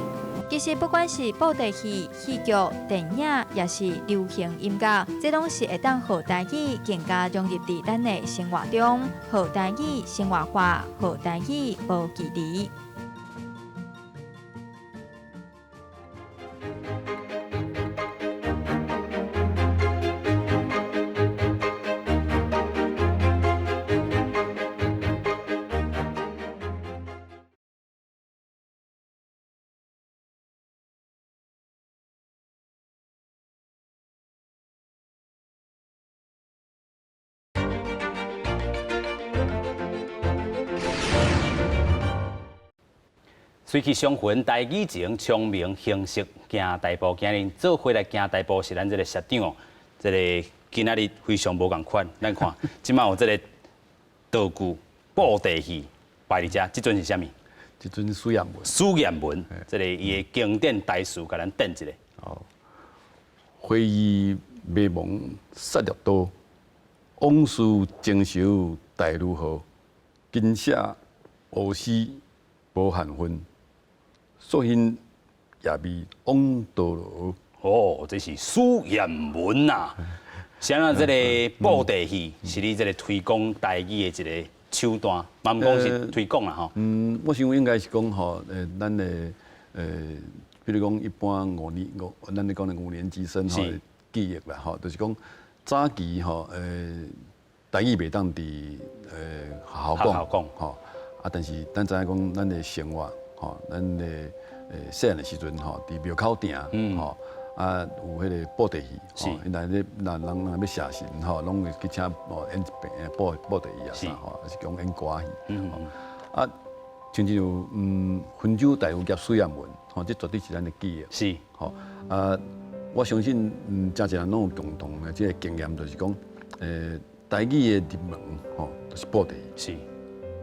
其實不管是布袋戲、戲劇、電影，抑是流行音樂，這攏是會當予台語更加融入佇咱的生活中，予台語生活化，予台語無距離。隨去相逢台語情，聰明形式行大步，今日做伙來行大步是咱這个社長哦。這个今仔日非常無仝款，咱看這馬有這个道具布袋戲擺佇遮，這陣是啥物？這陣許願文。許願文，這个伊的經典台詞，共咱點一下。哦，回憶迷茫殺戮多，往事情仇大如河，今寫烏絲無限恨。所幸也未往多羅。哦，這是許願文啊！啥啊？這個布袋戲是你這個推廣台語的一個手段，嘛毋講是推廣啦吼。我想應該是講吼，咱的比如講一般咱咧講的五年級生吼記憶啦吼，就是講早期吼，台語袂當佇學校講吼，啊，但是咱知影講咱的生活吼，咱的細漢的時陣吼，佇廟口埕吼，啊有彼个布袋戲，吼，那咧那人若欲謝神吼，攏會去請演一遍布袋戲啊啥吼，抑是講演歌戲，啊，像這種溫州大有夾許願文，吼，這絕對是咱的記憶。是，吼，啊，我相信誠濟人攏有共同的這个經驗，就是講，台語的入門吼，就是布袋戲。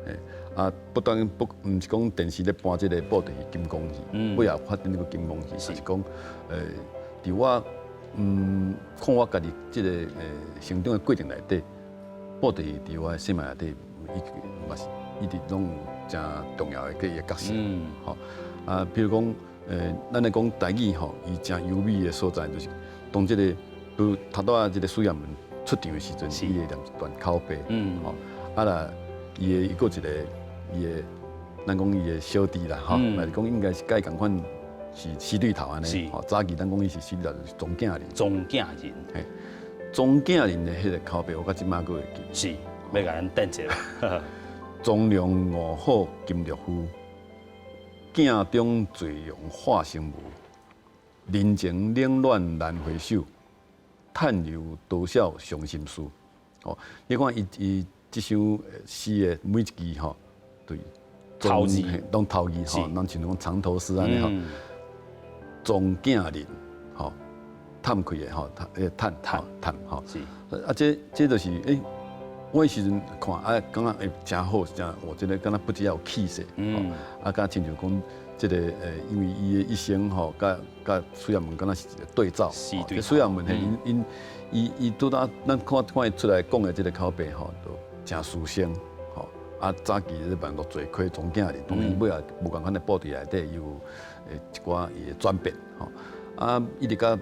是。啊，不單不，毋是講電視咧播這个布袋戲、金剛戲，尾後發展這個金剛戲，是講，佇我看我家己這个成長的過程內底，布袋戲佇我的生命內底，伊嘛是一直攏有誠重要的個角色。吼，啊，比如講，咱來講台語吼，伊誠優美的所在，就是當這個拄頭拄仔這個蘇亞文出場的時陣，伊會念一段口白，吼，啊啦，伊的伊閣一個伊的，咱講伊的小弟啦，吼，來講應該是佮伊仝款是死對頭按呢，吼，早期咱講伊是死對頭，就是莊敬仁。莊敬仁，嘿，莊敬仁的彼個口白，我到這馬閣會記。是，欲共咱等一下。忠良五虎金玉夫，鏡中醉容化成霧，人情冷暖難回首，嘆有多少傷心事。哦，你看伊伊這首詩的每一句吼，對，頭字，攏頭字吼，攏像講藏頭詩按呢吼。莊敬仁，吼，嘆氣的吼，嘆，嘆嘆嘆吼。是。啊，這這就是欸。我彼時陣看啊，感覺會誠好，誠我這個敢若不只有氣勢，啊，敢親像講這個因為伊的一生吼，佮佮蘇亞文敢若是一個對照。蘇亞文嘿，𪜶𪜶伊伊拄仔咱看看伊出來講的這個口白吼，都誠書生，吼啊，早期咧辦落罪虧莊敬仁，當然尾仔無仝款的布袋內底有一寡伊的轉變，吼啊，一直到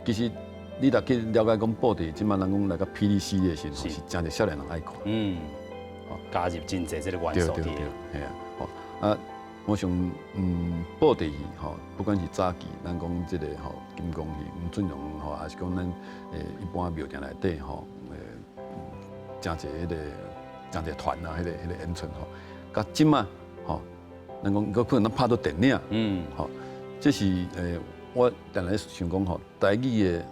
其實。你若去了解講布袋，這擺人講來到霹靂系列的時陣，是誠濟少年人愛看。加入真濟這個元素。對對對，嘿啊，吼啊，我想，布袋戲吼，不管是早期，咱講這個吼金光戲、吳尊榮吼，抑是講咱一般廟埕內底吼，誠濟彼個誠濟團啊，彼個彼個演出吼，佮這擺吼，咱講閣可能咱拍做電影，吼，這是我定定想講吼，台語的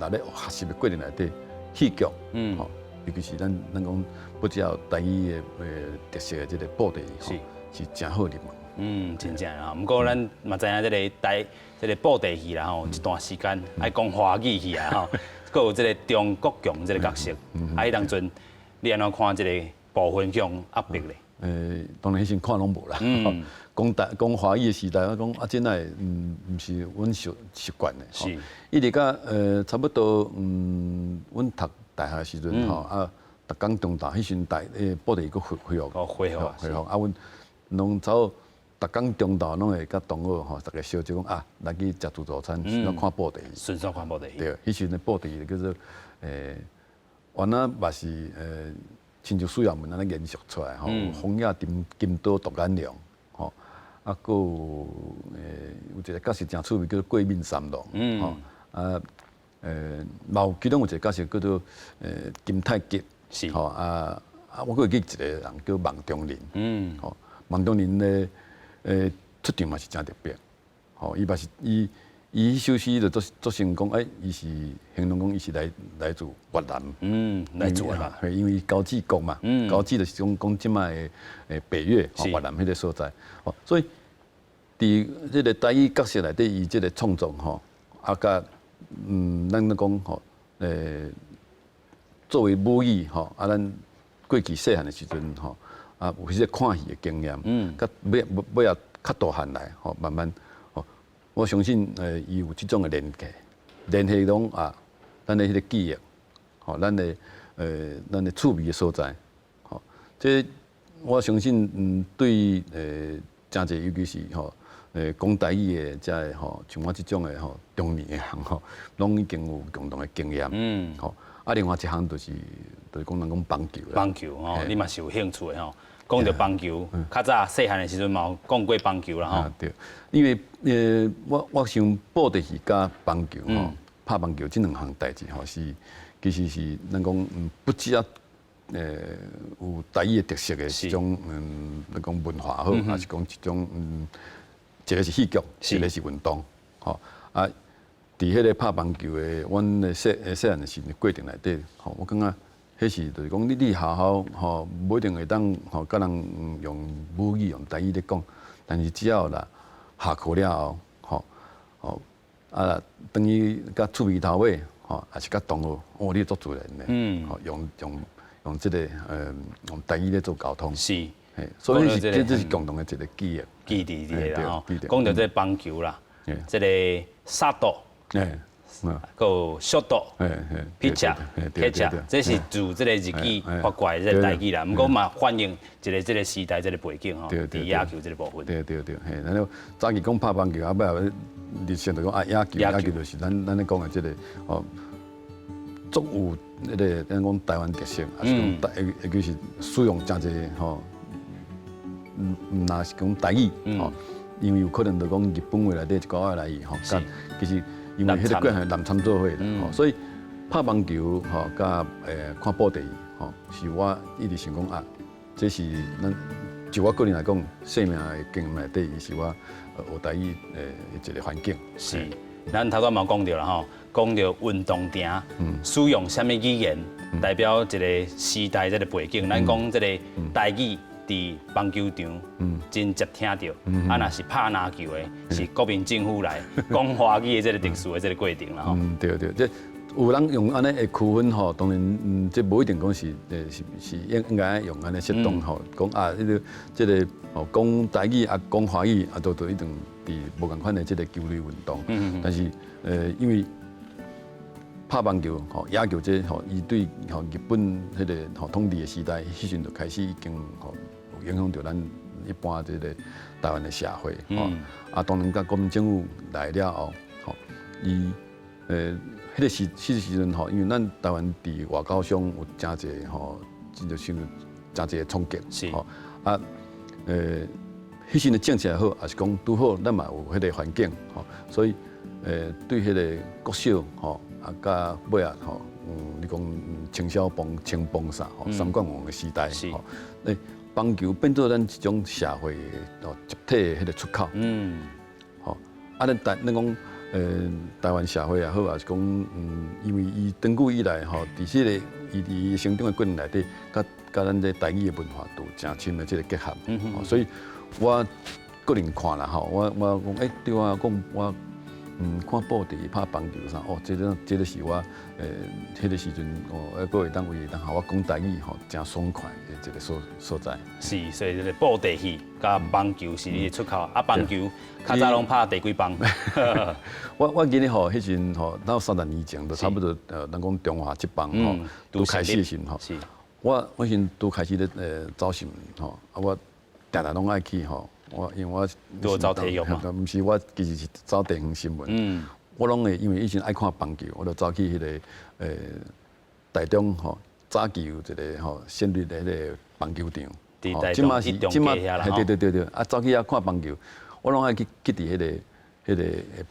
若咧學習的過程內底，戲劇，吼，尤其是咱咱講不只有台語的特色的這個布袋戲，是誠好入門。真正啊，毋過咱嘛知影這個台這個布袋戲啦吼，一段時間愛講華語戲啊吼，閣有這個張國強這個角色，啊，彼當陣你按怎看這個部分向壓迫咧？當然彼時看攏無啦。講台講華語的時代，我講啊，這哪會毋是阮習習慣的。一直到差不多阮讀大學的時陣吼啊，逐工中晝彼時陣大布袋戲閣恢恢復。恢復恢復啊，阮攏走逐工中晝攏會佮同學吼，逐家相約講啊，來去食自助餐，順看布袋戲。順紲看布袋戲。對，彼時陣的布袋戲叫做原來嘛是親像蘇亞文按呢延續出來吼，風野金金刀獨眼龍，吼，啊，閣有有一個角色誠趣味，叫做過敏三郎，吼，啊，嘛有其中有一個角色叫做金太吉，吼，啊啊，我閣會記一個人叫夢中人，吼，夢中人的出場嘛是誠特別，吼，伊嘛是伊。伊彼首詩就做做成講，欸，伊是形容講伊是來來自越南，來自越南，因為交趾國嘛，交趾就是講講這擺的北越越南彼個所在，所以佇這個台語角色內底，伊這個創作吼，啊，佮咱咧講吼，作為母語吼，啊，咱過去細漢的時陣吼，啊，有彼個看戲的經驗，佮尾尾仔較大漢來吼，慢慢。我相信，伊有這種的連結，連繫攏啊，咱的彼個記憶，吼，咱的趣味的所在，吼，這我相信，對，誠濟，尤其是吼，講台語的這个吼，像我這種的吼，中年的人吼，攏已經有共同的經驗，吼，啊，另外一項就是，就是講人講棒球啦，棒球吼，你嘛是有興趣的吼。講著棒球，較早細漢的時陣嘛有講過棒球啦吼。對，因為我我想布袋戲佮棒球吼，拍棒球這兩項代誌吼是，其實是咱講不只啊有台語的特色的一種咱講文化好，抑是講一種一個是戲劇，一個是運動，吼啊，佇彼個拍棒球的阮的細細漢的時陣過程內底，吼我感覺。彼是就是講，你佇學校吼，無一定會當吼，佮人用母語用台語咧講，但是只要啦下課了後，吼，吼啊，轉去佮厝邊頭尾，吼，抑是佮同學，哦，你足自然的，吼，用用用這個用台語咧做溝通。是，所以是這這是共同的一個記憶。記佇佇啦吼，講著這個棒球啦，這個薩多。閣有速度、ピッチャー、這是自這個日語發過來這個台語啦。毋過嘛反映一個這個時代這個背景吼，佇野球這個部分。對對對，嘿，然後早期講拍棒球，啊，尾日式就講啊野球，野球就是咱咧講的這個哦，足有彼個咱講台灣特色，抑是講台，尤其是使用誠濟吼，毋毋若是講台語吼，因為有可能就講日本話內底一寡外來語吼，其實因為彼個過程南參做伙啦，吼，所以拍網球吼，佮看布袋戲吼，是我一直想講啊，這是咱就我個人來講，生命的經驗內底，伊是我學台語的一個環境。是，咱頭拄嘛講著啦吼，講著運動場使用啥物語言，代表一個時代這個背景。咱講這個台語佇棒球場真捷聽著，啊，若是拍籃球的，是國民政府來講華語的這個特殊的這個過程啦吼。嗯，對對，這有人用按呢的區分吼，當然，這無一定講是是應該用按呢適當吼，講啊，彼個這個哦講台語啊講華語啊，都一定佇無仝款的這個球類運動。但是因為拍棒球吼，野球這吼，伊對吼日本彼個吼統治的時代，彼時陣就開始已經吼影響著咱一般這個台灣的社會吼。啊，當然佮國民政府來了後，吼，伊彼個時陣吼，因為咱台灣佇外交上有誠濟吼，真就受誠濟的衝擊。吼啊，彼時的政策也好，抑是講拄好，咱嘛有彼個環境吼，所以對彼個國小吼，啊，佮尾仔吼，你講清少幫、青幫啥吼，三冠王的時代吼，棒球變做咱一種社會哦集體的彼個出口。吼，啊，咱講台灣社會也好，抑是講因為伊長久以來吼，佇彼個伊佇成長的過程內底，佮咱這台語的文化都有誠深的這個結合。所以我個人看啦吼，我講對我講我看布袋拍棒球啥，哦，這個是我彼個時陣哦，閣會當為當予我講台語吼，誠爽快的一個所在。是，所以這個布袋戲佮棒球是你的出口，啊，棒球較早攏拍第幾棒？我記得吼，彼陣吼，到30年前就差不多，咱講中華職棒吼，拄開始的時陣吼，我時拄開始咧走新聞吼，啊，我定定攏愛去吼。我因為我都走體育嘛，毋是我其實是走地方新聞。我攏會因為以前愛看棒球，我就走去彼個台中吼，早期有一個吼縣立的彼個棒球場。這馬是這馬，對對對對，啊走去遐看棒球，我攏愛去佇彼個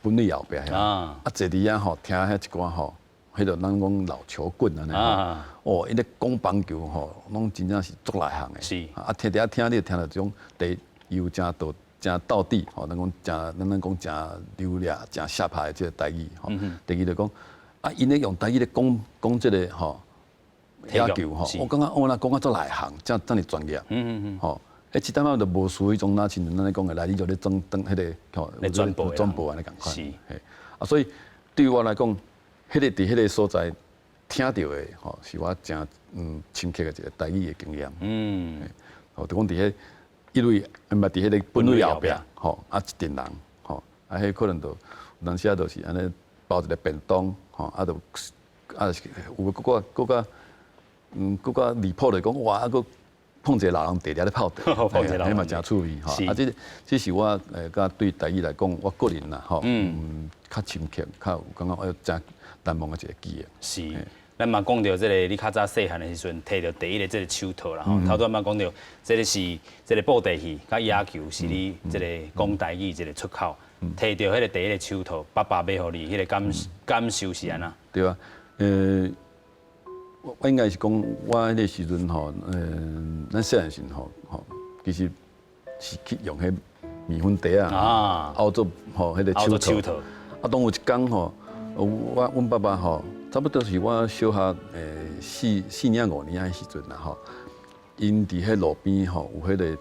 本壘後壁遐，啊坐佇遐吼聽遐一寡吼，彼個咱講老球棍按呢。哦，𪜶咧講棒球吼，攏真正是足內行的。啊聽佇遐聽，你就聽著這種第一。有誠道誠道地吼，咱講誠咱講誠流利、誠寫拍的這個台語吼。第二就講啊，𪜶咧用台語咧講講這個吼野球吼，我感覺哦，若講啊足內行，遮爾專業。吼，彼一點仔就無輸彼種若親像咱咧講的來，你就咧裝當彼個吼，咧轉播轉播按呢仝款。嘿，啊，所以對我來講，彼個佇彼個所在聽著的吼，是我誠深刻的一個台語的經驗。吼，就講佇彼。一壘，毋捌佇彼個本壘後壁，吼啊一陣人，吼啊彼可能就有當時啊，就是按呢包一個便當，吼啊就啊有閣閣較閣較離譜就講哇啊閣碰一個老人佇遐咧泡茶，彼嘛誠趣味吼。啊這是我佮對台語來講，我個人啦吼，較深刻，較有感覺哎誠難忘的一個記憶。是。咱嘛講著這個，你較早細漢的時陣，提著第一個這個手套啦吼。頭拄仔嘛講著，這個是這個布袋戲佮野球是你這個講台語這個出口。提著彼個第一個手套，爸爸買予你，彼個感受是按怎？對啊，我應該是講，我彼個時陣吼，咱細漢時吼，吼，其實是去用彼麵粉袋仔拗做吼彼個手套。啊，當有一工吼，阮爸爸吼。差不多是我小學四年5年仔時陣啦吼，𪜶佇彼路邊吼有彼個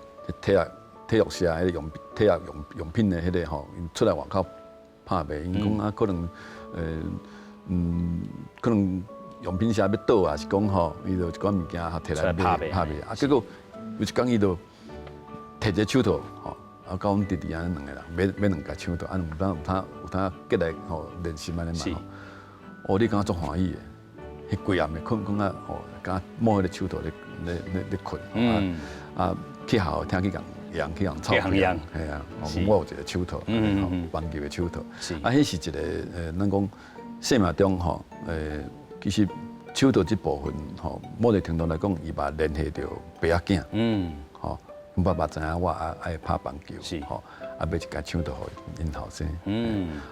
體育社彼個用體育用品的彼個吼，𪜶出來外口拍賣，𪜶講啊可能可能用品社欲倒啊，是講吼，伊就一寡物件提來賣拍賣，啊結果有一工伊就提一個手套吼，啊，佮阮弟弟按呢兩個人買兩個手套，啊有當有通過來吼練習按呢嘛吼。哦，你感覺足歡喜的，彼規暗的睏睏啊，哦，敢摸彼个手套咧咧咧咧睏，啊，去學校聽去共人去共臭屁，係啊，我有一個手套，棒球的手套，啊，彼是一個咱講生命中吼，其實手套這部分吼，某個程度來講，伊嘛聯繫著爸仔囝，吼，阮爸爸知影我愛愛拍棒球，吼，啊買一支手套予𪜶後生，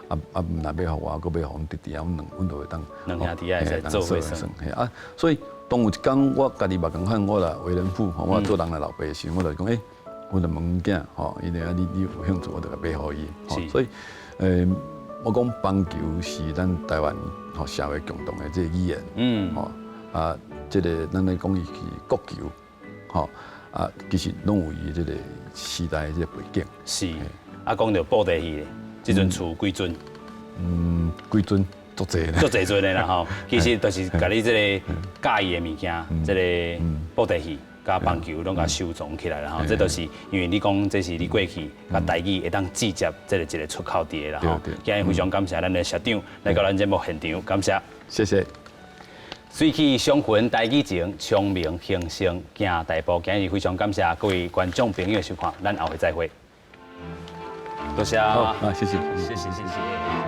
啊啊，若欲予我，閣欲予阮弟弟啊，阮兩阮就會當兩兄弟仔會使做伙耍，啊，所以當有一工我家己嘛仝款，我若為人父，吼，我做人的老爸的時陣，我就講，欸，我就問阮囝，吼，伊啊你你有興趣，我就共買予伊，所以，我講棒球是咱台灣吼社會共同的這個語言，吼啊，這個咱來講伊是國球，吼啊，其實攏有伊這個時代的這個背景。是，啊，講著布袋戲，這陣厝幾尊？嗯，幾尊？足濟足濟尊的啦吼。其實就是共你這個佮意的物件，這個布袋戲。佮棒球攏共收藏起來啦吼，這都是因為你講這是你過去共台語會當直接這個一個出口佇的啦吼。今日非常感謝咱的社長來到咱節目現場，感謝。謝謝。水氣相逢台語情，聰明興盛行大步。今日非常感謝各位觀眾朋友的收看，咱後回再會。多謝。好，啊，謝謝，謝謝，謝謝。